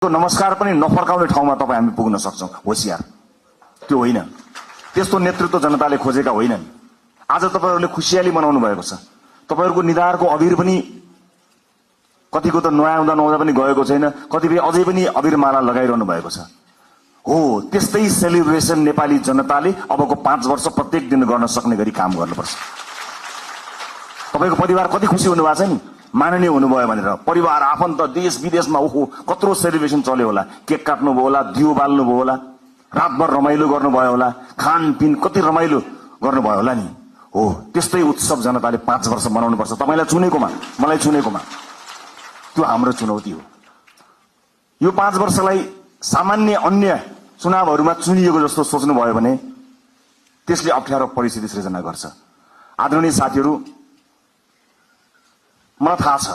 नमस्कार पनि नफर्काउने ठाउँमा तपाईँ हामी पुग्न सक्छौं। होशियार त्यो होइन, त्यस्तो नेतृत्व जनताले खोजेका होइनन्। आज तपाईहरुले खुशियाली मनाउनु भएको छ। तपाईहरुको निधारको अबिर पनि कतिको त नुहाउँदा नुहाउँदा पनि गएको छैन, कतिपय अझै पनि अबिरमाला लगाइरहनु भएको छ। हो, त्यस्तै सेलिब्रेसन नेपाली जनताले अबको 5 वर्ष प्रत्येक दिन गर्न सक्ने गरी काम गर्नुपर्छ। तपाईको परिवार कति खुशी हुनु भएको छ नि, माननीय हुनुभयो भनेर। परिवार आफन्त देश विदेशमा ओहो कत्रो सेलिब्रेसन चल्यो होला, केक काट्नु भयो होला, दियो बाल्नु भयो होला, रातभर रमाइलो गर्नुभयो होला, खानपिन कति रमाइलो गर्नुभयो होला नि। हो, त्यस्तै उत्सव जनताले 5 वर्ष मनाउनु पर्छ। तपाईलाई चुनेकोमा, मलाई चुनेकोमा त्यो हाम्रो चुनौती हो। यो 5 वर्षलाई सामान्य अन्य चुनावहरुमा चुनिएको जस्तो सोच्नु भयो भने त्यसले अप्ठ्यारो परिस्थिति सृजना गर्छ। आदरणीय साथीहरु, मलाई थाहा छ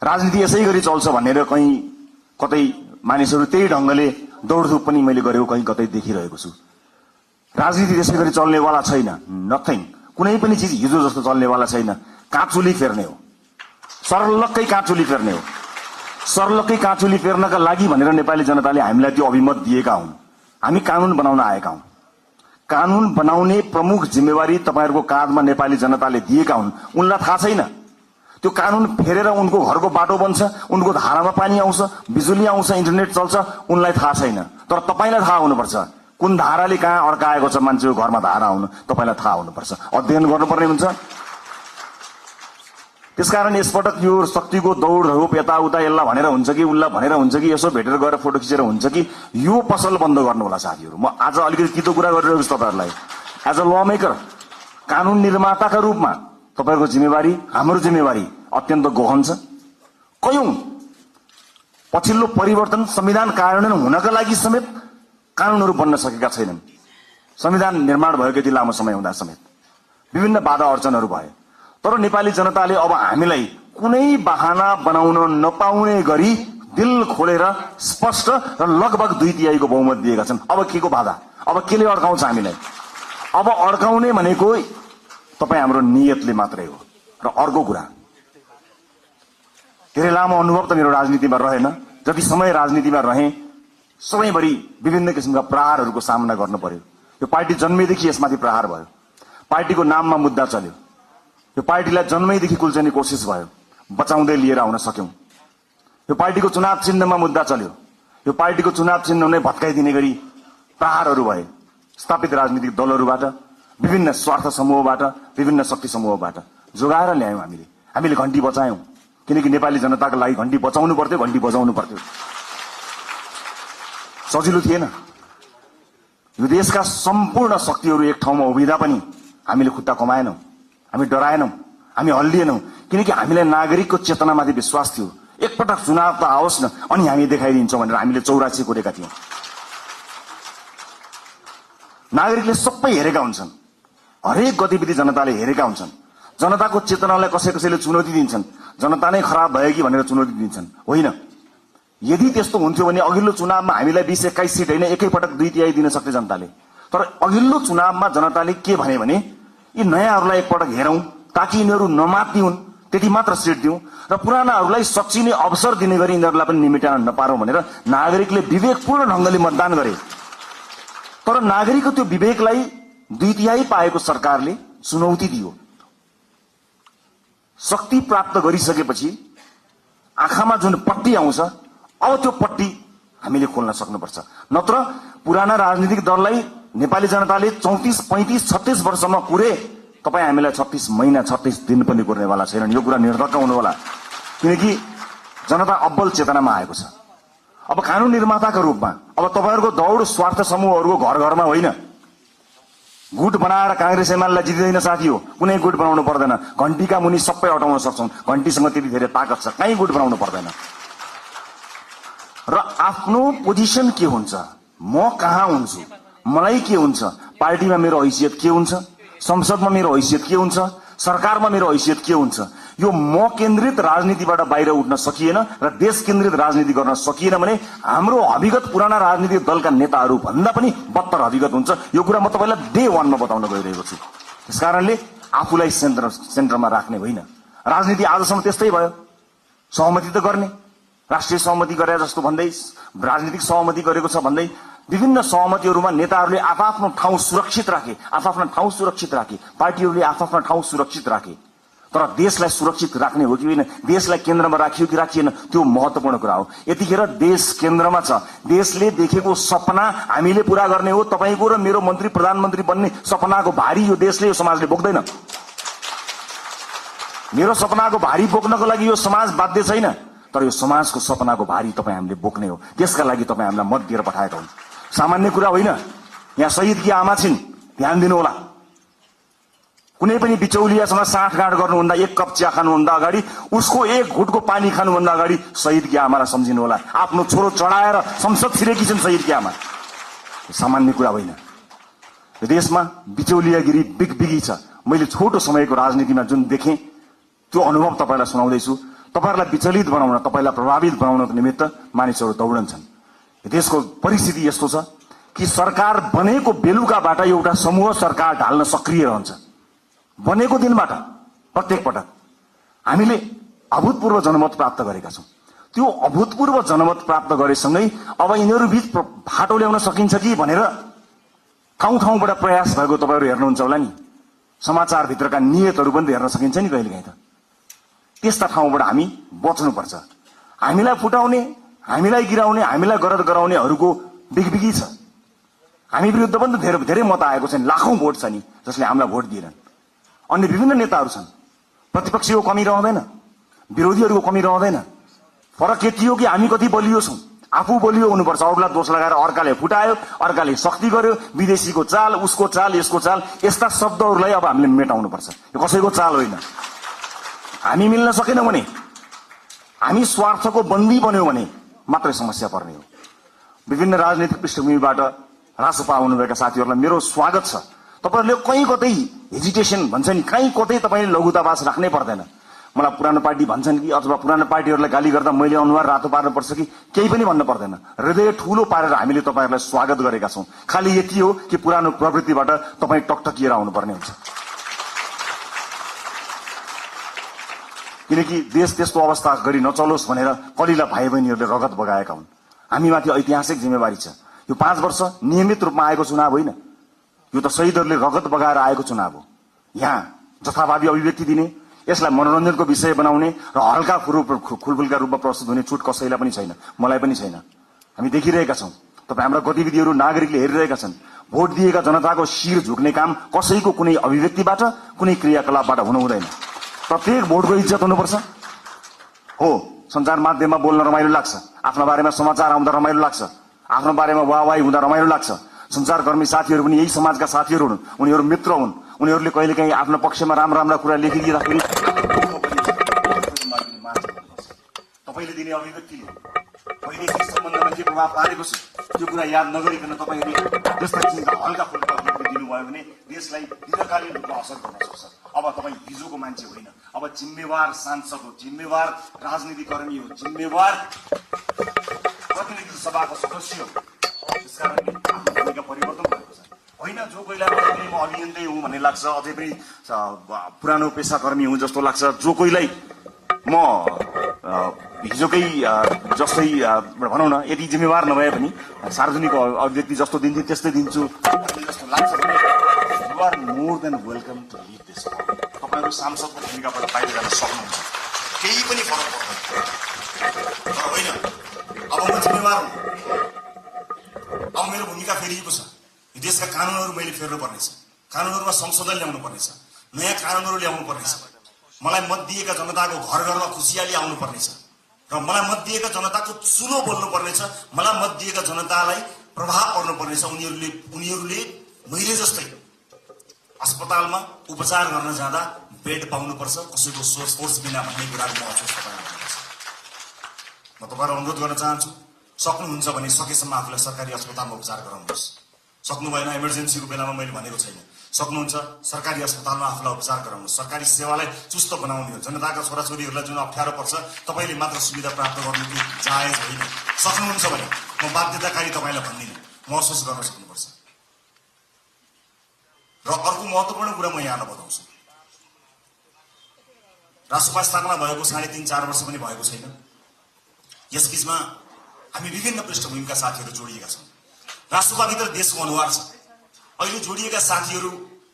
राजनीति यसै गरी चल्छ भनेर कहीं कतै मानिसहरु त्यही ढंगले दौडधुप पनि मैले गरेको कहीं कतै देखिरहेको छु। राजनीति त्यसै गरी चल्नेवाला छैन। नथिङ, कुनै पनि चीज हिजो जस्तो चल्नेवाला छैन। काँचुली फेर्ने हो, सरलक्कै काँचुली फेर्ने हो। सरलक्कै काँचुली फेर्नका लागि भनेर नेपाली जनताले हामीलाई त्यो अभिमत दिएका हुन्। हामी कानून बनाउन आएका हौं। कानून बनाउने प्रमुख जिम्मेवारी तपाईहरुको काँधमा नेपाली जनताले दिएका हुन्। उनलाई थाहा छैन त्यो कानून फेरेर उनको घरको बाटो बन्छ, उनको धारामा पानी आउँछ, बिजुली आउँछ, इन्टरनेट चल्छ, उनलाई थाहा छैन। तर तपाईलाई थाहा हुनुपर्छ कुन धाराले कहाँ अड्काएको छ मान्छेको घरमा धारा आउनु, तपाईलाई थाहा हुनुपर्छ। अध्ययन गर्नुपर्ने हुन्छ। त्यसकारण यसपटक यो शक्तिको दौडधुप यताउता यसलाई भनेर हुन्छ कि उल्ला भनेर हुन्छ कि यसो भेटेर गएर फोटो खिचेर हुन्छ कि यो पसल बन्द गर्नु होला साथीहरु। म आज अलिकति तितो कुरा गरिरहेको छु तपाईहरुलाई। एज अ ल मेकर, कानून निर्माताका रूपमा तपाईहरुको जिम्मेवारी, हाम्रो जिम्मेवारी अत्यन्त गहन छ। कयौं पछिल्लो परिवर्तन संविधान कार्यान्वयन हुनका लागि समेत कानूनहरु बन्न सकेका छैनन्। संविधान निर्माण भएको यति लामो समय हुँदा समेत विभिन्न बाधा अर्चनहरु भए। तर नेपाली जनताले अब हामीलाई कुनै बहाना बनाउन नपाउने गरी दिल खोलेर स्पष्ट र लगभग 2/3 को बहुमत दिएका छन्। अब के को बाधा, अब केले अड्काउँछ हामीलाई? अब अड्काउने भनेको तपाई हाम्रो नियतले मात्रै हो। र अर्को कुरा, धेरै लामो अनुभव त मेरो राजनीतिमा रहेन। जति समय राजनीतिमा रहे सबैभरि विभिन्न किसिमका प्रहारहरूको सामना गर्नु पर्यो। यो पार्टी जन्मेदेखि यसमाथि प्रहार भयो। पार्टीको नाममा मुद्दा चल्यो। यो पार्टीलाई जन्मैदेखि कुल्चने कोसिस भयो, बचाउँदै लिएर आउन सक्यौं। यो पार्टीको चुनाव चिन्हमा मुद्दा चल्यो। यो पार्टीको चुनाव चिन्ह नै भत्काइदिने गरी प्रहारहरू भए स्थापित राजनीतिक दलहरूबाट, विभिन्न स्वार्थ समूहबाट, विभिन्न शक्ति समूहबाट। जोगाएर ल्यायौं हामीले घण्टी बचायौं। किनकि नेपाली जनताको लागि घण्टी बचाउनु पर्थ्यो, घण्टी बजाउनु पर्थ्यो। सजिलो थिएन। यो देशका सम्पूर्ण शक्तिहरू एक ठाउँमा उभिँदा पनि हामीले खुट्टा कमाएनौं, हामी डराएनौं, हामी हल्लिएनौं। किनकि हामीलाई नागरिकको चेतनामाथि विश्वास थियो। एकपटक चुनाव त आओस् न अनि हामी देखाइदिन्छौं भनेर हामीले 84 कोरेका थियौं। नागरिकले सबै हेरेका हुन्छन्, हरेक गतिविधि जनताले हेरेका हुन्छन्। जनताको चेतनालाई कसैले चुनौती दिन्छन्, जनता नै खराब भयो कि भनेर चुनौती दिन्छन्। होइन, यदि त्यस्तो हुन्थ्यो भने अघिल्लो चुनावमा हामीलाई 20-21 सिट होइन, एकैपटक 2/3 दिन सक्ने जनताले। तर अघिल्लो चुनावमा जनताले के भने यी नयाँहरूलाई एकपटक हेरौं ताकि यिनीहरू नमात्ने हुन्, त्यति मात्र सिट दिउँ र पुरानाहरूलाई सच्चिने अवसर दिने गरी यिनीहरूलाई पनि निमेटान नपारौं भनेर नागरिकले विवेकपूर्ण ढंगले मतदान गरे। तर नागरिकको त्यो विवेकलाई 2/3 पाएको सरकारले चुनौती दियो। शक्ति प्राप्त गरिसकेपछि आँखामा जुन पट्टी आउँछ, अब त्यो पट्टी हामीले खोल्न सक्नुपर्छ। नत्र पुराना राजनीतिक दललाई नेपाली जनताले 34, 35, 36 वर्षमा कुरे, तपाई हामीलाई 36 महिना 36 दिन पनि कुर्नेवाला छैनन्। यो कुरा निर्धक्क हुनु होला। किनकि जनता अब्बल चेतनामा आएको छ। अब कानून निर्माताका रूपमा अब तपाईहरुको दौड स्वार्थ समूहहरुको घर घरमा होइन। गुट बनाएर कांग्रेस एमालेलाई जितिदैन साथी हो। कुनै गुट बनाउनु पर्दैन। घण्टीका मुनि सबै हटाउन सक्छौं। घण्टीसँग त्यति धेरै ताकत छ, कहीँ गुट बनाउनु पर्दैन। र आफ्नो पोजिसन के हुन्छ, म कहाँ हुन्छु, मलाई के हुन्छ, पार्टीमा मेरो हैसियत के हुन्छ, संसदमा मेरो हैसियत के हुन्छ, सरकारमा मेरो हैसियत के हुन्छ, यो म केन्द्रित राजनीतिबाट बाहिर उठ्न सकिएन र देश केन्द्रित राजनीति गर्न सकिएन भने हाम्रो हविगत पुराना राजनीतिक दलका नेताहरू भन्दा पनि बत्तर हविगत हुन्छ। यो कुरा म तपाईलाई डे 1 मा बताउन गइरहेको छु। त्यसकारणले आफूलाई सेन्टरमा राख्ने होइन। राजनीति आजसम्म त्यस्तै भयो। सहमति त गर्ने, राष्ट्रिय सहमति गरे जस्तो भन्दै, राजनीतिक सहमति गरेको छ भन्दै विभिन्न सहमतिहरूमा नेताहरूले आफ्नो ठाउँ सुरक्षित राखे, पार्टीहरूले आफ्नो ठाउँ सुरक्षित राखे। तर देशलाई सुरक्षित राख्ने हो कि होइन, देशलाई केन्द्रमा राखियो कि राखिएन, त्यो महत्त्वपूर्ण कुरा हो। यतिखेर देश केन्द्रमा छ। देशले देखेको सपना हामीले पूरा गर्ने हो। तपाईको र मेरो मन्त्री प्रधानमन्त्री बन्ने सपनाको भारी यो देशले, यो समाजले बोक्दैन। मेरो सपनाको भारी बोक्नको लागि यो समाज बाध्य छैन, तर यो समाजको सपनाको भारी तपाईँ हामीले बोक्ने हो। त्यसका लागि तपाईँ हामीलाई मत दिएर पठाएका हुन्। सामान्य कुरा होइन। यहाँ शहीदकी आमा छिन्, ध्यान दिनु होला। कुनै पनि बिचौलियासँग साँठगाँठ गर्नुभन्दा, एक कप चिया खानुभन्दा अगाडि, उसको एक घुटको पानी खानुभन्दा अगाडि शहीदकी आमालाई सम्झिनु होला। आफ्नो छोरो चढाएर संसद छिरेकी छिन् शहीदकी आमा। सामान्य कुरा होइन। यो देशमा बिचौलियागिरी बिगबिगी छ। मैले छोटो समयको राजनीतिमा जुन देखेँ त्यो अनुभव तपाईँलाई सुनाउँदैछु। तपाईँहरूलाई विचलित बनाउन, तपाईँलाई प्रभावित बनाउनको निमित्त मानिसहरू दौडन्छन्। देशको परिस्थिति यस्तो छ कि सरकार बनेको बेलुकाबाट एउटा समूह सरकार ढाल्न सक्रिय रहन्छ। बनेको दिनबाट प्रत्येक पटक हामीले अभूतपूर्व जनमत प्राप्त गरेका छौँ। त्यो अभूतपूर्व जनमत प्राप्त गरेसँगै अब यिनीहरू बीच फाटो ल्याउन सकिन्छ कि भनेर ठाउँ ठाउँबाट प्रयास भएको तपाईँहरू हेर्नुहुन्छ होला नि। समाचारभित्रका नियतहरू पनि हेर्न सकिन्छ नि कहिलेकाहीँ त। त्यस्ता ठाउँबाट हामी बच्नुपर्छ। हामीलाई फुटाउने, हामीलाई गिराउने, हामीलाई गरद गराउनेहरूको बिगबिगी छ। हामी विरुद्ध पनि त धेरै मत आएको छ नि, लाखौं भोट छ नि, जसले हामीलाई भोट दिएनन्। अन्य विभिन्न नेताहरू छन्। प्रतिपक्षीको कमी रहँदैन, विरोधीहरूको कमी रहँदैन। फरक यति हो कि हामी कति बलियो छौँ। आफू बलियो हुनुपर्छ। अरूलाई दोष लगाएर अर्काले फुटायो, अर्काले शक्ति गर्यो, विदेशीको चाल, उसको चाल, यसको चाल, यस्ता शब्दहरूलाई अब हामीले मेटाउनुपर्छ। यो कसैको चाल होइन। हामी मिल्न सकेनौँ भने, हामी स्वार्थको बन्दी बन्यौँ भने मात्रै समस्या पर्ने हो। विभिन्न राजनीतिक पृष्ठभूमिबाट रासपा आउनुभएका साथीहरूलाई मेरो स्वागत छ। तपाईहरूले कहीँ कतै हेजिटेसन भन्छ नि, कहीँ कतै तपाईँले लघुतावास राख्नै पर्दैन। मलाई पुरानो पार्टी भन्छन् कि अथवा पुरानो पार्टीहरूलाई गाली गर्दा मैले अनुहार रातो पार्नुपर्छ कि केही पनि भन्न पर्दैन। हृदय ठुलो पारेर हामीले तपाईँहरूलाई स्वागत गरेका छौँ। खालि यति हो कि पुरानो प्रवृत्तिबाट तपाईँ टकटकिएर आउनुपर्ने हुन्छ। किनकि देश त्यस्तो अवस्था गरी नचलोस् भनेर कलिला भाइ बहिनीहरूले रगत बगाएका हुन्। हामीमाथि ऐतिहासिक जिम्मेवारी छ। यो 5 वर्ष नियमित रूपमा आएको चुनाव होइन, यो त शहीदहरूले रगत बगाएर आएको चुनाव हो। यहाँ जथाभावी अभिव्यक्ति दिने, यसलाई मनोरञ्जनको विषय बनाउने र हल्का खुलफुलका रूपमा प्रस्तुत हुने छुट कसैलाई पनि छैन, मलाई पनि छैन। हामी देखिरहेका छौँ। तपाईँ हाम्रा गतिविधिहरू नागरिकले हेरिरहेका छन्। भोट दिएका जनताको शिर झुक्ने काम कसैको कुनै अभिव्यक्तिबाट, कुनै क्रियाकलापबाट हुनु हुँदैन। प्रत्येक भोटको इज्जत हुनुपर्छ। हो, सञ्चार माध्यममा बोल्न रमाइलो लाग्छ, आफ्नो बारेमा समाचार आउँदा रमाइलो लाग्छ, आफ्नो बारेमा वाहवाही हुँदा रमाइलो लाग्छ। सञ्चारकर्मी साथीहरू पनि यही समाजका साथीहरू हुन्, उनीहरू मित्र हुन्। उनीहरूले कहिलेकाहीँ आफ्नो पक्षमा राम्रा कुरा लेखिदिँदाखेरि तपाईँले दिने अभिव्यक्तिले वैदेशिक सम्बन्धमा के प्रभाव पारेको छ त्यो कुरा याद नगरिकन तपाईँहरूले त्यस्ता किसिमका हल्का फुल्का अभिव्यक्ति दिनुभयो भने देशलाई दीर्घकालीन रूपमा असर गर्न सक्छ। अब तपाईँ हिजोको मान्छे होइन, अब जिम्मेवार सांसद हो, जिम्मेवार राजनीतिकर्मी हो, जिम्मेवार प्रतिनिधि सभाको सदस्य हो। त्यसकारणले आफ्नो भूमिका परिवर्तन भएको छ। होइन जो कोहीलाई म अभियन्तै हुँ भन्ने लाग्छ, अझै पनि पुरानो पेसाकर्मी हुँ जस्तो लाग्छ, जो कोहीलाई म हिजोकै जस्तै भनौँ न, यदि जिम्मेवार नभए पनि सार्वजनिक अभिव्यक्ति जस्तो दिन्छु त्यस्तै दिन्छु जस्तो लाग्छ भने you are more than welcome to lead this. तपाईँहरू सांसदको भूमिकाबाट बाहिर जान सक्नुहुन्छ, केही पनि फरक पर्दैन। तर होइन, अब म जिम्मेवार हुँ, अब मेरो भूमिका फेरिएको छ। यो देशका कानुनहरू मैले फेर्नु पर्नेछ, कानुनहरूमा संशोधन ल्याउनु पर्नेछ, नयाँ कानुनहरू ल्याउनु पर्नेछ। मलाई मत दिएका जनताको घर घरमा खुसियाली आउनु पर्नेछ र मलाई मत दिएका जनताको चुलो बोल्नु पर्नेछ। मलाई मत दिएका जनतालाई प्रभाव पर्नु पर्नेछ। उनीहरूले मैले जस्तै अस्पतालमा उपचार गर्न जाँदा बेड पाउनुपर्छ, कसैको सोर्स बिना भन्ने कुराको महसुस गर्नुपर्छ। म तपाईँलाई अनुरोध गर्न चाहन्छु, सक्नुहुन्छ भने सकेसम्म आफूलाई सरकारी अस्पतालमा उपचार गराउनुहोस्। सक्नु भएन, इमर्जेन्सीको बेलामा मैले भनेको छैन, सक्नुहुन्छ सरकारी अस्पतालमा आफूलाई उपचार गराउनुहोस्। सरकारी सेवालाई चुस्त बनाउने हो। जनताका छोराछोरीहरूलाई जुन अप्ठ्यारो पर्छ तपाईँले मात्र सुविधा प्राप्त गर्नु त्यो जायज होइन। सक्नुहुन्छ भने म बाध्यताकारी तपाईँलाई भन्दिनँ, महसुस गर्न सक्नुपर्छ। र अर्को महत्त्वपूर्ण कुरा म यहाँलाई बताउँछु, रासपा स्थापना भएको 3.5-4 वर्ष पनि भएको छैन। यसबीचमा हामी विभिन्न पृष्ठभूमिका साथीहरू जोडिएका छौँ। राष्ट्रवादभित्र देशको अनुहार छ। अहिले जोडिएका साथीहरू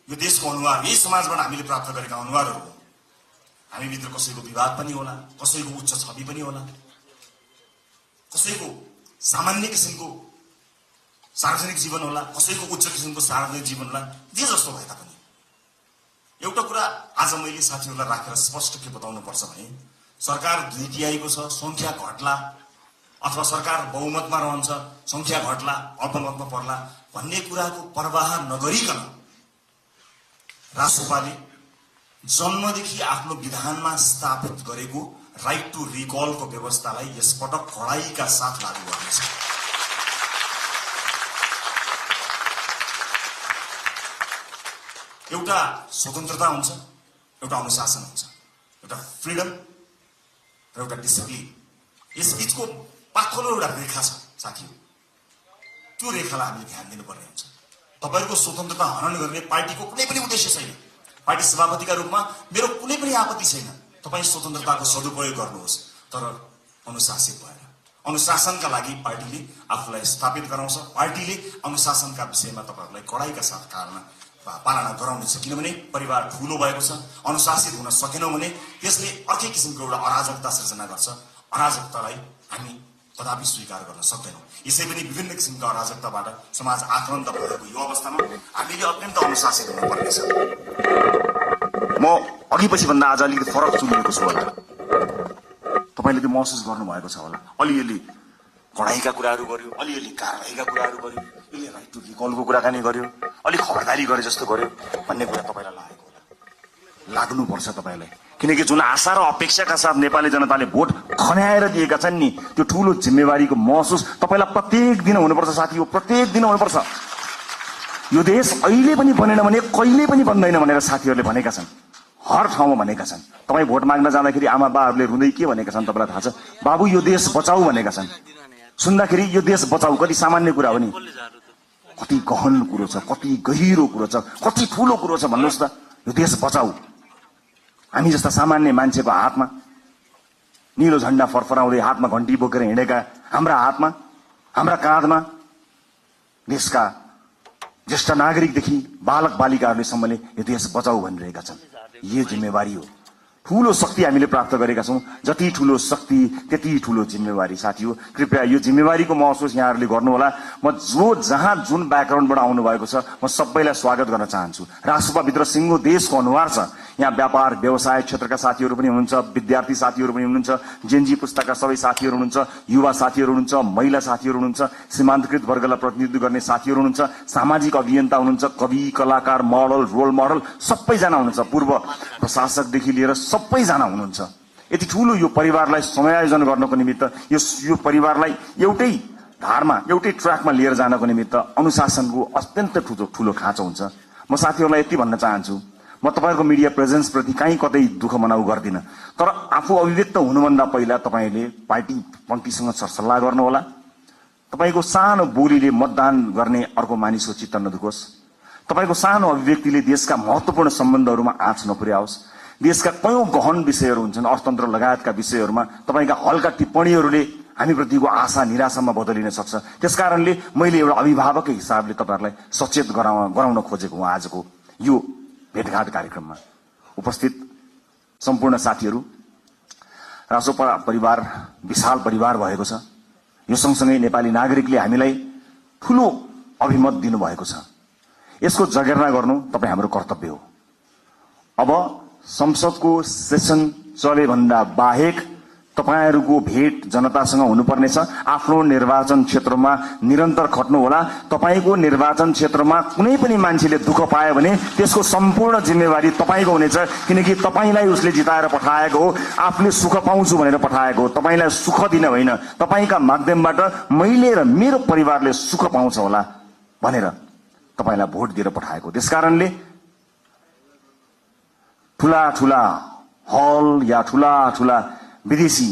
यो देशको अनुहार, यही समाजबाट हामीले प्राप्त गरेका अनुहारहरू हो। हामीभित्र कसैको विवाद पनि होला, कसैको उच्च छवि पनि होला, कसैको सामान्य किसिमको सार्वजनिक जीवन होला, कसैको उच्च किसिमको सार्वजनिक जीवन होला। जे जस्तो भए तापनि एउटा कुरा आज मैले साथीहरूलाई राखेर स्पष्ट के बताउनु पर्छ भने सरकार 2 तिहाईको छ, संख्या घट्ला अथवा सरकार बहुमतमा रहन्छ, संख्या घट्ला, अल्पमतमा पर्ला भन्ने कुराको परवाह नगरिकन राष्ट्रपाले जन्मदेखि आफ्नो विधानमा स्थापित गरेको राइट टु रिकलको व्यवस्थालाई यसपटक कडाइका साथ लागू गर्नेछ। एउटा स्वतन्त्रता हुन्छ, एउटा अनुशासन हुन्छ, एउटा फ्रिडम र एउटा डिसिप्लिन। यसबीचको पातलो एउटा रेखा छ साथीहरू। त्यो रेखालाई हामीले ध्यान दिनुपर्ने हुन्छ। तपाईहरुको स्वतन्त्रता हनन गर्ने पार्टीको कुनै पनि उद्देश्य छैन। पार्टी सभापतिका रूपमा मेरो कुनै पनि आपत्ति छैन। तपाई स्वतन्त्रताको सदुपयोग गर्नुहोस्, तर अनुशासित भएर। अनुशासनका लागि पार्टीले आफूलाई स्थापित गराउँछ। पार्टीले अनुशासनका विषयमा तपाईहरुलाई कडाइका साथ पालना गराउनेछ। किनभने परिवार ठूलो भएको छ, अनुशासित हुन सकेनौं भने त्यसले अर्कै किसिमको एउटा अराजकता सृजना गर्छ। अराजकतालाई हामी कदापि स्वीकार गर्न सक्दैनौं। यसै पनि विभिन्न किसिमका अराजकताबाट समाज आक्रान्त भएको यो अवस्थामा हामीले अत्यन्त अनुशासित हुनुपर्नेछ। म अघि पछि भन्दा आज अलिकति फरक चुनिएको छु होला। तपाईले त्यो महसुस गर्नुभएको छ होला। अलिअलि कडाइका कुराहरू गर्यो, अलिअलि कारबाहीका कुराहरू गर्यो, यसले राइट टु रिकलको कुराकानी गर्यो, अलिक खबरदारी गरे जस्तो गर्यो भन्ने कुरा तपाईलाई लागेको होला। लाग्नुपर्छ तपाईलाई। किनकि जुन आशा र अपेक्षाका साथ नेपाली जनताले भोट खन्याएर दिएका छन् नि, त्यो ठूलो जिम्मेवारीको महसुस तपाईलाई प्रत्येक दिन हुनुपर्छ साथी हो। प्रत्येक दिन हुनुपर्छ। यो देश अहिले पनि बनेन भने कहिले पनि बन्दैन भनेर साथीहरूले भनेका छन्। हर ठाउँमा भनेका छन्। तपाई भोट माग्न जाँदाखेरि आमा बाहरूले रुँदै के भनेका छन् तपाईलाई थाहा छ? बाबु यो देश बचाऊ भनेका छन्। सुन्दाखेरि यो देश बचाऊ कति सामान्य कुरा हो नि, कति गहन कुरो छ, कति गहिरो कुरो छ, कति ठूलो कुरो छ भन्नुहोस् त। यो देश बचाऊ। हामी जस्ता सामान्य मान्छेको हातमा नीलो झण्डा फरफराउँदै हातमा घण्टी बोकेर हिँडेका हाम्रा हातमा, हाम्रा काँधमा देशका ज्येष्ठ नागरिकदेखि बालक बालिकाहरूले सम्मले यो देश बचाऊ भनिरहेका छन्। यो जिम्मेवारी हो। ठूलो शक्ति हामीले प्राप्त गरेका छौं। जति ठूलो शक्ति त्यति ठूलो जिम्मेवारी साथी हो। कृपया यो जिम्मेवारीको महसुस यहाँहरूले गर्नुहोला। म जहाँ जुन ब्याकग्राउन्डबाट आउनु भएको छ म सबैलाई स्वागत गर्न चाहन्छु। राष्ट्रसभाभित्र सिङ्गो देशको अनुहार छ। यहाँ व्यापार व्यवसाय क्षेत्रका साथीहरू पनि हुनुहुन्छ, विद्यार्थी साथीहरू पनि हुनुहुन्छ, जेनजी पुस्ताका सबै साथीहरू हुनुहुन्छ, युवा साथीहरू हुनुहुन्छ, महिला साथीहरू हुनुहुन्छ, सीमान्तकृत वर्गलाई प्रतिनिधित्व गर्ने साथीहरू हुनुहुन्छ, सामाजिक अभियन्ता हुनुहुन्छ, कवि कलाकार मोडल रोल मोडल सबैजना हुनुहुन्छ, पूर्व प्रशासकदेखि लिएर सबैजना हुनुहुन्छ। यति ठूलो यो परिवारलाई समायोजन गर्नको निमित्त, यो परिवारलाई एउटै धारमा एउटै ट्र्याकमा लिएर जानको निमित्त अनुशासनको अत्यन्त ठूलो खाँचो हुन्छ। म साथीहरूलाई यति भन्न चाहन्छु, म तपाईहरुको मिडिया प्रेजेन्स प्रति कहीँ कतै दुःख मनाउ गर्दिन, तर आफू अभिव्यक्त हुनुभन्दा पहिला तपाईले पार्टी पंक्तिसँग सरसल्लाह गर्नुहोला। तपाईको सानो बोलीले मतदान गर्ने अर्को मानिसको चित्त नदुखोस्। तपाईको सानो अभिव्यक्तिले देशका महत्त्वपूर्ण सम्बन्धहरूमा आँच नपुर्याओस्। देशका कयौं गहन विषयहरू हुन्छन्, अर्थतन्त्र लगायतका विषयहरूमा तपाईका हल्का टिप्पणीहरूले हामीप्रतिको आशा निराशामा बदलिन सक्छ। त्यसकारणले मैले एउटा अभिभावककै हिसाबले तपाईहरुलाई सचेत गराउन खोजेको हुँ। आजको यो भेटघाट कार्यक्रममा उपस्थित सम्पूर्ण साथीहरू, राष्ट्रपा परिवार विशाल परिवार भएको छ। यो सँगसँगै नेपाली नागरिकले हामीलाई ठूलो अभिमत दिनुभएको छ। यसको जगेर्ना गर्नु तपाई हाम्रो कर्तव्य हो। अब संसदको सेसन चले भन्दा बाहेक तपाईहरुको भेट जनतासँग हुनुपर्नेछ। आफ्नो निर्वाचन क्षेत्रमा निरन्तर खट्नु होला। तपाईको निर्वाचन क्षेत्रमा कुनै पनि मान्छेले दुःख पायो भने त्यसको सम्पूर्ण जिम्मेवारी तपाईको हुनेछ। किनकि तपाईलाई उसले जिताएर पठाएको हो, आफूले सुख पाउँछु भनेर पठाएको हो। तपाईलाई सुख दिन होइन, तपाईका माध्यमबाट मैले र मेरो परिवारले सुख पाउँछ होला भनेर तपाईलाई भोट दिएर पठाएको। त्यसकारणले ठूला ठूला हल या ठूला ठूला विदेशी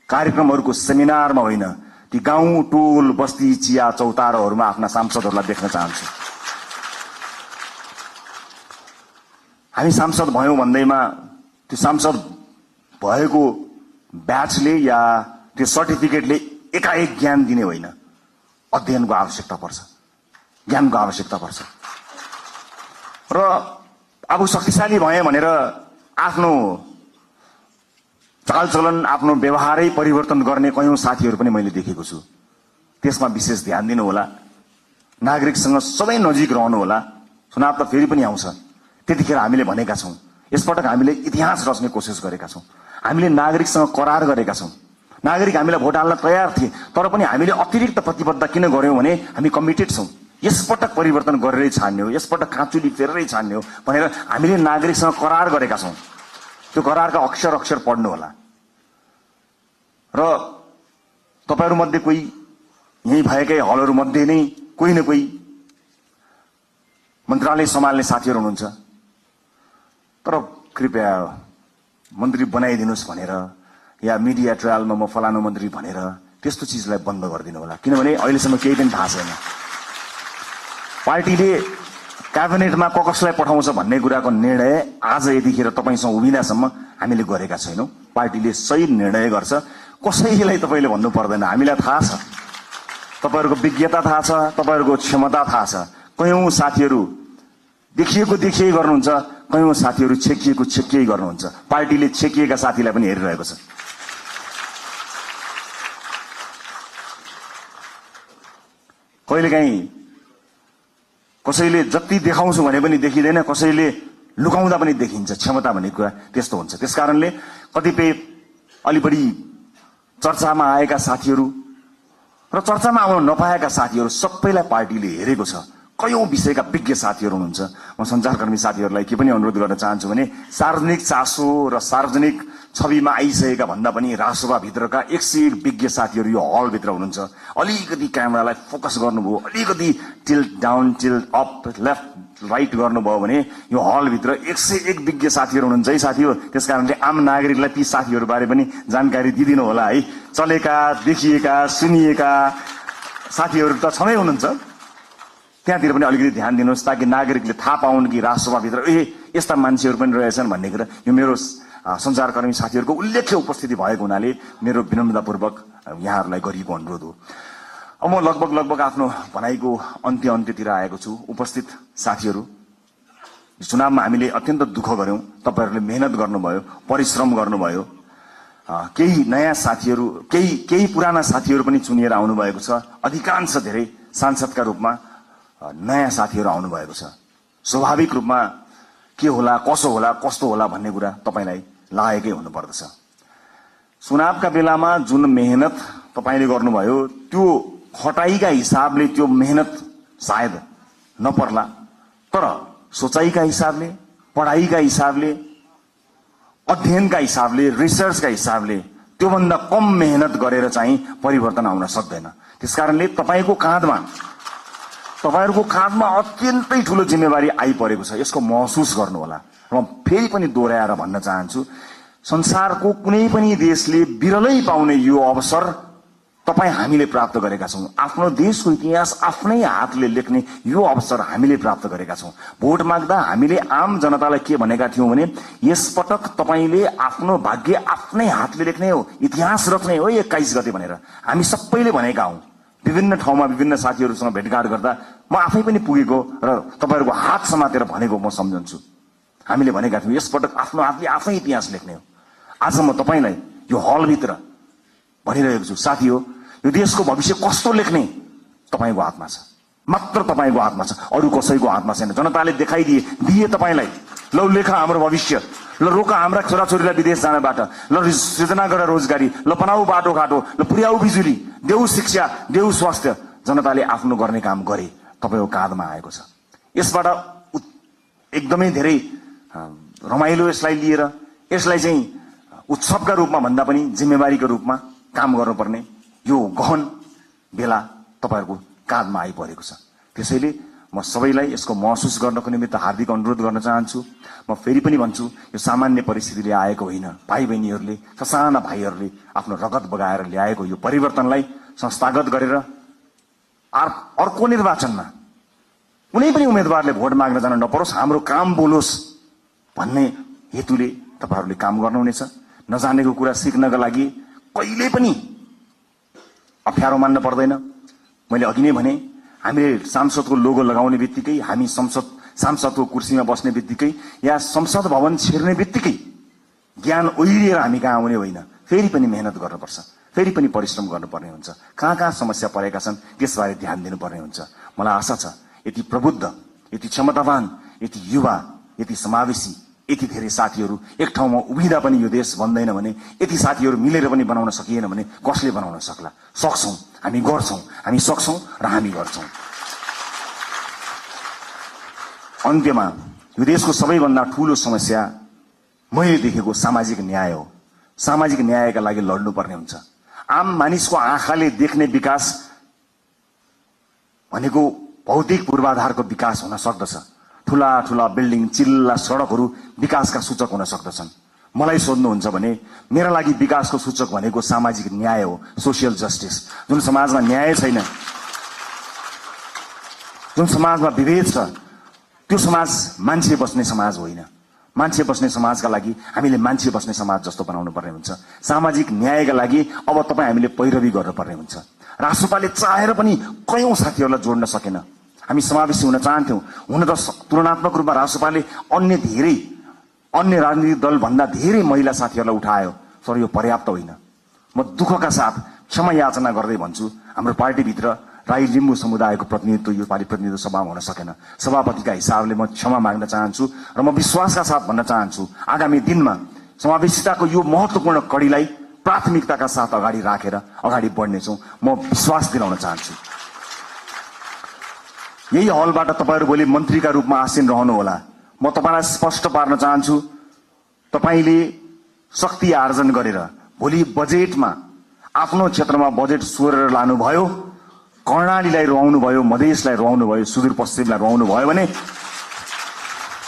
कार्यक्रमहरूको सेमिनारमा होइन, ती गाउँ टोल बस्ती चिया चौतारोहरूमा आफ्ना सांसदहरूलाई देख्न चाहन्छु। हामी सांसद भयौं भन्दैमा त्यो सांसद भएको ब्याचले या त्यो सर्टिफिकेटले एकाएक ज्ञान दिने होइन, अध्ययनको आवश्यकता पर्छ, ज्ञानको आवश्यकता पर्छ। र अब शक्तिशाली भए भनेर आफ्नो चालचलन, आफ्नो व्यवहारै परिवर्तन गर्ने कयौं साथीहरू पनि मैले देखेको छु। त्यसमा विशेष ध्यान दिनु होला, नागरिकसँग सधैँ नजिक रहनु होला। चुनाव त फेरि पनि आउँछ, त्यतिखेर हामीले भनेका छौं, यसपटक हामीले इतिहास रच्ने कोसिस गरेका छौं। हामीले नागरिकसँग करार गरेका छौं। नागरिक हामीलाई भोट हाल्न तयार थिए, तर पनि हामीले अतिरिक्त प्रतिबद्धता किन गर्यौं भने हामी कमिटेड छौं, यसपटक परिवर्तन गरेरै छाड्ने हो, यसपटक काँचुली फेरेरै छाड्ने हो भनेर हामीले नागरिकसँग करार गरेका छौं। त्यो करारका अक्षर अक्षर पढ्नु होला। र तपाईहरु मध्ये कोही, यही भएकै हलहरु मध्ये नै कोही न कोही मन्त्रालय सम्हाल्ने साथीहरु हुनुहुन्छ, तर कृपया मन्त्री बनाइदिनुस् भनेर या मिडिया ट्रायलमा म फलानु मन्त्री भनेर त्यस्तो चीजलाई बन्द गरिदिनु होला। किनभने अहिलेसम्म केही पनि थाहा छैन। पार्टीले क्याबिनेटमा कसलाई पठाउँछ भन्ने कुराको निर्णय आज यतिखेर तपाईसँग उभिँदासम्म हामीले गरेका छैनौं। पार्टीले सही निर्णय गर्छ, कसैलाई तपाईले भन्नु पर्दैन। हामीलाई थाहा छ, तपाईहरुको विज्ञता थाहा छ, तपाईहरुको क्षमता थाहा छ। कयौं साथीहरु देखिएको देखिए गर्नुहुन्छ, कयौं साथीहरु छेकिएको छेकिए गर्नुहुन्छ। पार्टीले छेकिएका साथीलाई पनि हेरिरहेको छ। कहिलेकाहीँ कसैले जति देखाउँछु भने पनि देखिँदैन, कसैले लुकाउँदा पनि देखिन्छ। क्षमता भन्ने कुरा त्यस्तो हुन्छ। त्यसकारणले कतिपय अलि बढी चर्चामा आएका साथीहरु र चर्चामा आउन नपाएका साथीहरु सबैलाई पार्टीले हेरेको छ। कयौं विषयका विज्ञ साथीहरु हुनुहुन्छ। म सञ्चारकर्मी साथीहरुलाई के पनि अनुरोध गर्न चाहन्छु भने सार्वजनिक चासो र सार्वजनिक छविमा आइसकेका भन्दा पनि राजसभा भित्रका 101 विज्ञ साथीहरु यो हल भित्र हुनुहुन्छ। अलिकति क्यामेरालाई फोकस गर्नुभयो, अलिकति tilt down, tilt up, left right गर्नुभयो भने यो हल भित्र 101 विज्ञ साथीहरु हुनुहुन्छ है साथीहरु। त्यसकारणले आम नागरिकलाई ती साथीहरु बारे पनि जानकारी दिदिनु होला है। चलेका, देखिएका, सुनिएका साथीहरु त छँदै हुनुहुन्छ, त्यहाँतिर पनि अलिकति ध्यान दिनुहोस् ताकि नागरिकले थाहा पाउन् कि राजसभाभित्र यस्ता मान्छेहरु पनि रहेछन् भन्ने कुरा। यो मेरो सञ्चारकर्मी साथीहरुको उल्लेख्य उपस्थिति भएको हुनाले मेरो विनम्रतापूर्वक यहाँहरुलाई गरिएको अनुरोध हो। अब म लगभग आफ्नो भनाइको अन्त्यतिर आएको छु। उपस्थित साथीहरु, चुनावमा हामीले अत्यन्त दुःख गर्यौं। तपाईहरुले मेहनत गर्नुभयो, परिश्रम गर्नुभयो। केही नयाँ साथीहरु, केही पुराना साथीहरु पनि चुनिएर आउनु भएको छ। अधिकांश धेरै सांसदका रूपमा नयाँ साथीहरु आउनु भएको छ। स्वाभाविक रूपमा के होला, कसो होला, कस्तो होला भन्ने कुरा तपाईलाई लागेकै हुनुपर्दछ। चुनावका बेलामा जुन मेहनत तपाईले गर्नुभयो त्यो खटाइका हिसाबले त्यो मेहनत सायद नपर्ला, तर सोचाइका हिसाबले, पढाइका हिसाबले, अध्ययनका हिसाबले, रिसर्चका हिसाबले त्योभन्दा कम मेहनत गरेर चाहिँ परिवर्तन आउन सक्दैन। त्यसकारणले तपाईहरुको काँधमा अत्यन्तै ठूलो जिम्मेवारी आइपरेको छ। यसको महसुस गर्नु होला। र म फेरि पनि दोहोर्याएर भन्न चाहन्छु, संसारको कुनै पनि देशले बिरलै पाउने यो अवसर तपाई हामीले प्राप्त गरेका छौं। आफ्नो देशको इतिहास आफ्नै हातले लेख्ने यो अवसर हामीले प्राप्त गरेका छौं। भोट माग्दा हामीले आम जनतालाई के भनेका थियौं भने यसपटक तपाईले आफ्नो भाग्य आफ्नै हातले लेख्ने हो, इतिहास रच्ने हो 21 गते भनेर हामी सबैले भनेका हौं। विभिन्न ठाउँमा विभिन्न साथीहरुसँग भेटघाट गर्दा म आफै पनि पुगेको र तपाईहरुको हात समातेर भनेको म सम्झन्छु। हामीले भनेका थियौं यसपटक आफ्नो हातले आफै इतिहास लेख्ने हो। आज म तपाईलाई यो हलभित्र भनिरहेको छु, साथी हो, यो देशको भविष्य कस्तो लेख्ने तपाईको हातमा छ, मात्र तपाईको हातमा छ, अरु कसैको हातमा छैन। जनताले दिए तपाईलाई, ल लेखा हाम्रो भविष्य, ल रोका हाम्रा छोराछोरीलाई विदेश जानबाट, ल सृजना गर रोजगारी, ल बनाऊ बाटोघाटो, ल पुर्याऊ बिजुली, देऊ शिक्षा, देऊ स्वास्थ्य। जनताले आफ्नो गर्ने काम गरे, तपाईको काँधमा आएको छ। यसबाट एकदमै धेरै रमाइलो यसलाई लिएर, यसलाई चाहिँ उत्सवका रूपमा भन्दा पनि जिम्मेवारीको रूपमा काम गर्नुपर्ने यो गहन बेला तपाईहरुको काँधमा आइपरेको छ। त्यसैले म सबैलाई यसको महसुस गर्नको निमित्त हार्दिक अनुरोध गर्न चाहन्छु। म फेरि पनि भन्छु, यो सामान्य परिस्थितिले आएको होइन। भाइ बहिनीहरूले, ससाना भाइहरूले आफ्नो रगत बगाएर ल्याएको यो परिवर्तनलाई संस्थागत गरेर अर्को निर्वाचनमा कुनै पनि उम्मेदवारले भोट माग्न जान नपरोस्, हाम्रो काम बोलोस् भन्ने हेतुले तपाईहरुले काम गर्नुहुनेछ। नजानेको कुरा सिक्नका लागि कहिले पनि अप्ठ्यारो मान्न पर्दैन। मैले अघि नै भने हामीले सांसदको लोगो लगाउने बित्तिकै, हामी सांसदको कुर्सीमा बस्ने बित्तिकै या संसद भवन छिर्ने बित्तिकै ज्ञान ओइरिएर हामी कहाँ आउने होइन। फेरि पनि मेहनत गर्नुपर्छ, फेरि पनि परिश्रम गर्नुपर्ने हुन्छ। कहाँ कहाँ समस्या परेका छन् त्यसबारे ध्यान दिनुपर्ने हुन्छ। मलाई आशा छ यति प्रबुद्ध, यति क्षमतावान, यति युवा, यति समावेशी, यति धेरै साथीहरू एक ठाउँमा उभिँदा पनि यो देश बन्दैन भने, यति साथीहरू मिलेर पनि बनाउन सकिएन भने कसले बनाउन सक्ला? सक्छौं, हामी गर्छौं, हामी सक्छौं र हामी गर्छौं। अन्त्यमा यो देशको सबैभन्दा ठूलो समस्या मैले देखेको सामाजिक न्याय हो। सामाजिक न्यायका लागि लड्नुपर्ने हुन्छ। आम मानिसको आँखाले देख्ने विकास भनेको भौतिक पूर्वाधारको विकास हुन सक्दछ। ठूला ठूला बिल्डिङ, चिल्ला सडकहरू विकासका सूचक हुन सक्दछन्। मलाई सोध्नुहुन्छ भने मेरा लागि विकासको सूचक भनेको सामाजिक न्याय हो, सोशल जस्टिस। जुन समाजमा न्याय छैन, जुन समाजमा विभेद छ, त्यो समाज मान्छे बस्ने समाज होइन। मान्छे बस्ने समाजका लागि हामीले मान्छे बस्ने समाज जस्तो बनाउनु पर्ने हुन्छ। सामाजिक न्यायका लागि अब तपाईँ हामीले पैरवी गर्नुपर्ने हुन्छ। राष्ट्रपाले चाहेर पनि कयौं साथीहरूलाई जोड्न सकेन। हामी समावेशी हुन चाहन्थ्यौं। हुन त तुलनात्मक रूपमा राष्ट्रपाले अन्य राजनीतिक दल भन्दा धेरै महिला साथीहरूलाई उठायो, तर यो पर्याप्त होइन। म दुःखका साथ क्षमा याचना गर्दै भन्छु, हाम्रो पार्टीभित्र राई लिम्बू समुदायको प्रतिनिधित्व यो पालि प्रतिनिधित्व सभामा हुन सकेन। सभापतिका हिसाबले म क्षमा माग्न चाहन्छु र म विश्वासका साथ भन्न चाहन्छु आगामी दिनमा समावेशिताको यो महत्वपूर्ण कડીलाई प्राथमिकताका साथ अगाडि राखेर अगाडि बढ्नेछौं। म विश्वास दिलाउन चाहन्छु। यही हलबाट तपाईहरु भोलि मन्त्रीका रूपमा आसीन रहनुहोला। म तपाईलाई स्पष्ट पार्न चाहन्छु, तपाईले शक्ति आर्जन गरेर भोलि बजेटमा आफ्नो क्षेत्रमा बजेट सोरेर लानुभयो, कर्णालीलाई रुवाउनु भयो, मधेसलाई रुवाउनु भयो, सुदूरपश्चिमलाई रुवाउनु भयो भने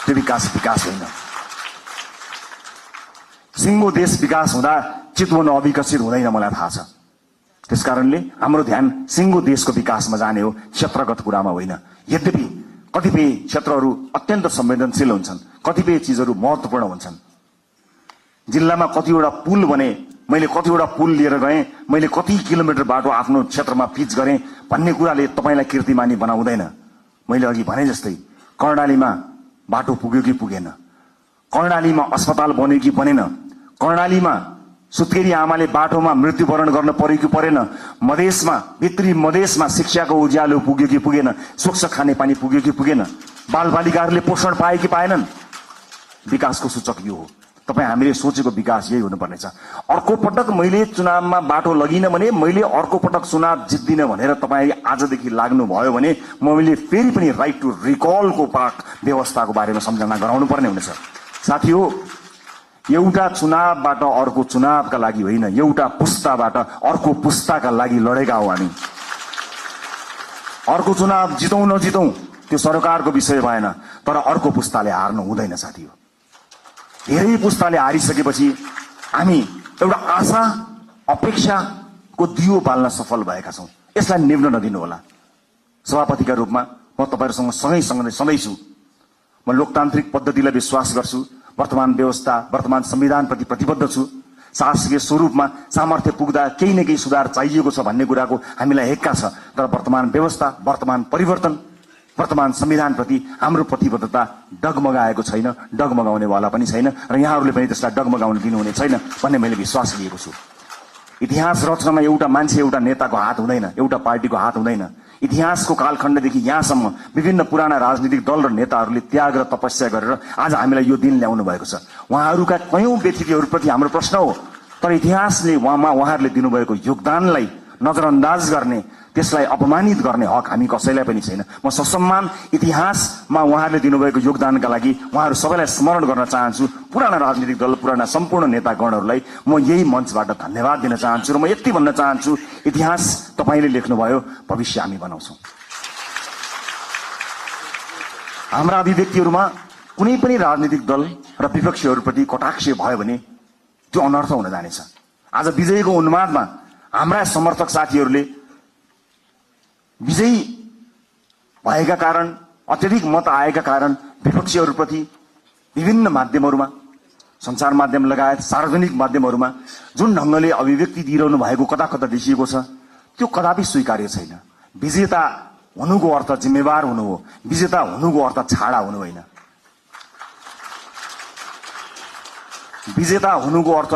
त्यो विकास होइन। सिङ्गो देश विकास हुँदा चितवन अविकसित हुँदैन, मलाई थाहा छ। त्यसकारणले हाम्रो ध्यान सिङ्गो देशको विकासमा जाने हो, क्षेत्रगत कुरामा होइन। यद्यपि कतिपय क्षेत्रहरू अत्यन्त संवेदनशील हुन्छन्, कतिपय चीजहरू महत्त्वपूर्ण हुन्छन्। जिल्लामा कतिवटा पुल बने, मैले कतिवटा पुल लिएर गएँ, मैले कति किलोमिटर बाटो आफ्नो क्षेत्रमा पिच गरेँ भन्ने कुराले तपाईलाई कीर्तिमानी बनाउँदैन। मैले अघि भने जस्तै कर्णालीमा बाटो पुग्यो कि पुगेन, कर्णालीमा अस्पताल बन्यो कि बनेन, कर्णालीमा सुत्केरी आमाले बाटोमा मृत्युवरण गर्न पर्यो कि परेन, मधेसमा भित्री मधेसमा शिक्षाको उज्यालो पुग्यो कि पुगेन, स्वच्छ खानेपानी पुग्यो कि पुगेन, बालबालिकाहरूले पोषण पाए कि पाएनन्। विकासको सूचक यो हो। तपाईँ हामीले सोचेको विकास यही हुनुपर्नेछ। अर्को पटक मैले चुनावमा बाटो लगिन भने, मैले अर्को पटक चुनाव जित्दिन भनेर तपाईँ आजदेखि लाग्नु भयो भने मैले फेरि पनि राइट टु रिकलको व्यवस्थाको बारेमा सम्झना गराउनु पर्ने हुनेछ। साथी हो, एउटा चुनावबाट अर्को चुनावका लागि होइन, एउटा पुस्ताबाट अर्को पुस्ताका लागि लडेका हो हामी। अर्को चुनाव जितौं नजितौं त्यो सरकारको विषय भएन, तर अर्को पुस्ताले हार्नु हुँदैन साथी हो। धेरै पुस्ताले हारिसकेपछि हामी एउटा आशा अपेक्षाको दियो बाल्न सफल भएका छौं। यसलाई निभ्न नदिनु होला। सभापतिका रूपमा म तपाईहरुसँग सँगै छु। म लोकतान्त्रिक पद्धतिलाई विश्वास गर्छु। वर्तमान व्यवस्था, वर्तमान संविधानप्रति प्रतिबद्ध छु। शासकीय स्वरूपमा सामर्थ्य पुग्दा केही न केही सुधार चाहिएको छ भन्ने कुराको हामीलाई हेक्का छ, तर वर्तमान व्यवस्था, वर्तमान परिवर्तन, वर्तमान संविधानप्रति हाम्रो प्रतिबद्धता डगमगाएको छैन, डगमगाउनेवाला पनि छैन र यहाँहरूले पनि त्यसलाई डगमगाउन दिनुहुने छैन भन्ने मैले विश्वास लिएको छु। इतिहास रचनामा एउटा मान्छे, एउटा नेताको हात हुँदैन, एउटा पार्टीको हात हुँदैन। इतिहासको कालखण्डदेखि यहाँसम्म विभिन्न पुराना राजनीतिक दल र नेताहरूले त्याग र तपस्या गरेर आज हामीलाई यो दिन ल्याउनु भएको छ। उहाँहरूका कयौं व्यक्तित्वहरूप्रति हाम्रो प्रश्न हो, तर इतिहासले उहाँहरूले दिनुभएको योगदानलाई नजरअन्दाज गर्ने, त्यसलाई अपमानित गर्ने हक हामी कसैलाई पनि छैन। म ससम्मान इतिहासमा उहाँहरूले दिनुभएको योगदानका लागि उहाँहरू सबैलाई स्मरण गर्न चाहन्छु। पुराना राजनीतिक दल, पुराना सम्पूर्ण नेतागणहरूलाई म यही मञ्चबाट धन्यवाद दिन चाहन्छु र म यति भन्न चाहन्छु, इतिहास तपाईले लेख्नुभयो, भविष्य हामी बनाउँछौं। हाम्रा अभिव्यक्तिहरूमा कुनै पनि राजनीतिक दल र विपक्षीहरूप्रति कटाक्ष भयो भने त्यो अनर्थ हुन जानेछ। आज विजयको उन्मादमा हाम्रा समर्थक साथीहरूले विजयी भएका कारण, अत्यधिक मत आएका कारण विपक्षीहरूप्रति विभिन्न माध्यमहरूमा, सञ्चार माध्यम लगायत सार्वजनिक माध्यमहरूमा जुन ढंगले अभिव्यक्ति दिइरहनु भएको कता कता देखिएको छ, त्यो कदापि स्वीकार्य छैन। विजेता हुनुको अर्थ जिम्मेवार हुनु हो, विजेता हुनुको अर्थ छाडा हुनु होइन। विजेता हुनुको अर्थ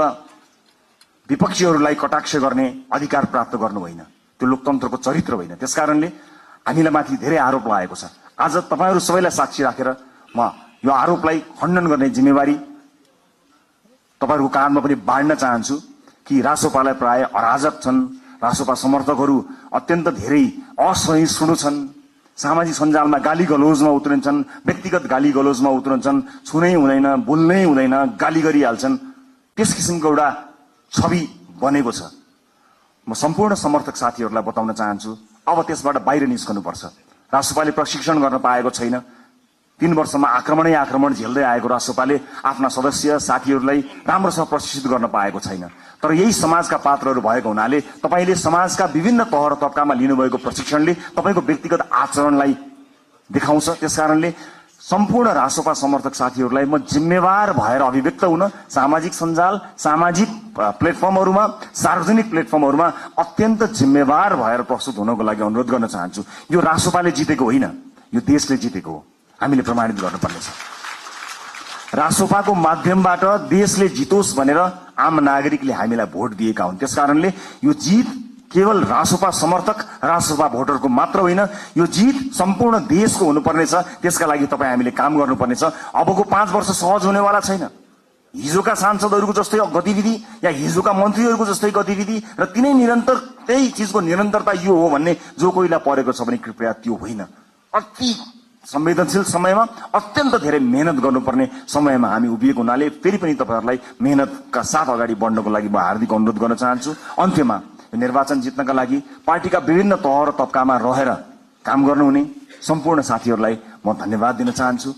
विपक्षीहरूलाई कटाक्ष गर्ने अधिकार प्राप्त गर्नु होइन, त्यो लोकतन्त्रको चरित्र होइन। त्यसकारणले हामीलाई माथि धेरै आरोप लागेको छ। आज तपाईहरू सबैलाई साक्षी राखेर म यो आरोपलाई खण्डन गर्ने जिम्मेवारी तपाईहरूको काँधमा पनि बाँड्न चाहन्छु कि रासोपालाई प्राय अराजक छन्, रासोपा समर्थकहरू अत्यन्त धेरै असहिष्णु छन्, सामाजिक सञ्जालमा गाली गलौजमा उत्रन्छन्, व्यक्तिगत गाली गलौजमा उत्रन्छन्, छुनै हुँदैन, बोल्नै हुँदैन, गाली गरिहाल्छन्। त्यस किसिमको एउटा छवि बनेको छ। म सम्पूर्ण समर्थक साथीहरूलाई बताउन चाहन्छु, अब त्यसबाट बाहिर निस्कनुपर्छ। रासोपाले प्रशिक्षण गर्न पाएको छैन। 3 वर्षमा आक्रमण झेल्दै आएको रासोपाले आफ्ना सदस्य साथीहरूलाई राम्रोसँग प्रशिक्षित गर्न पाएको छैन। तर यही समाजका पात्रहरू भएको हुनाले तपाईले समाजका विभिन्न तह र तबकामा लिनुभएको प्रशिक्षणले तपाईको व्यक्तिगत आचरणलाई देखाउँछ। त्यसकारणले सम्पूर्ण रासोपा समर्थक साथीहरूलाई म जिम्मेवार भएर अभिव्यक्त हुन सामाजिक सञ्जाल, सामाजिक प्लेटफर्महरूमा, सार्वजनिक प्लेटफर्महरूमा अत्यन्त जिम्मेवार भएर प्रस्तुत हुनको लागि अनुरोध गर्न चाहन्छु। यो रासोपाले जितेको होइन, यो देशले जितेको हो। हामीले प्रमाणित गर्नुपर्नेछ। रासोपाको माध्यमबाट देशले जितोस् भनेर आम नागरिकले हामीलाई भोट दिएका हुन्। त्यसकारणले यो जित केवल रासोपा समर्थक, रासोपा भोटरको मात्र होइन, यो जित सम्पूर्ण देशको हुनुपर्नेछ। त्यसका लागि तपाईँ हामीले काम गर्नुपर्नेछ। अबको 5 वर्ष सहज हुनेवाला छैन। हिजोका सांसदहरूको जस्तै गतिविधि या हिजोका मन्त्रीहरूको जस्तै गतिविधि र तिनै निरन्तर त्यही चिजको निरन्तरता यो हो भन्ने जो कोहीलाई परेको छ भने कृपया त्यो होइन। अति संवेदनशील समयमा अत्यन्त धेरै मेहनत गर्नुपर्ने समयमा हामी उभिएको हुनाले फेरि पनि तपाईहरूलाई मेहनतका साथ अगाडि बढ्नको लागि म हार्दिक अनुरोध गर्न चाहन्छु। अन्त्यमा निर्वाचन जित्नका लागि पार्टीका विभिन्न तह र तबकामा रहेर काम गर्नुहुने सम्पूर्ण साथीहरूलाई म धन्यवाद दिन चाहन्छु।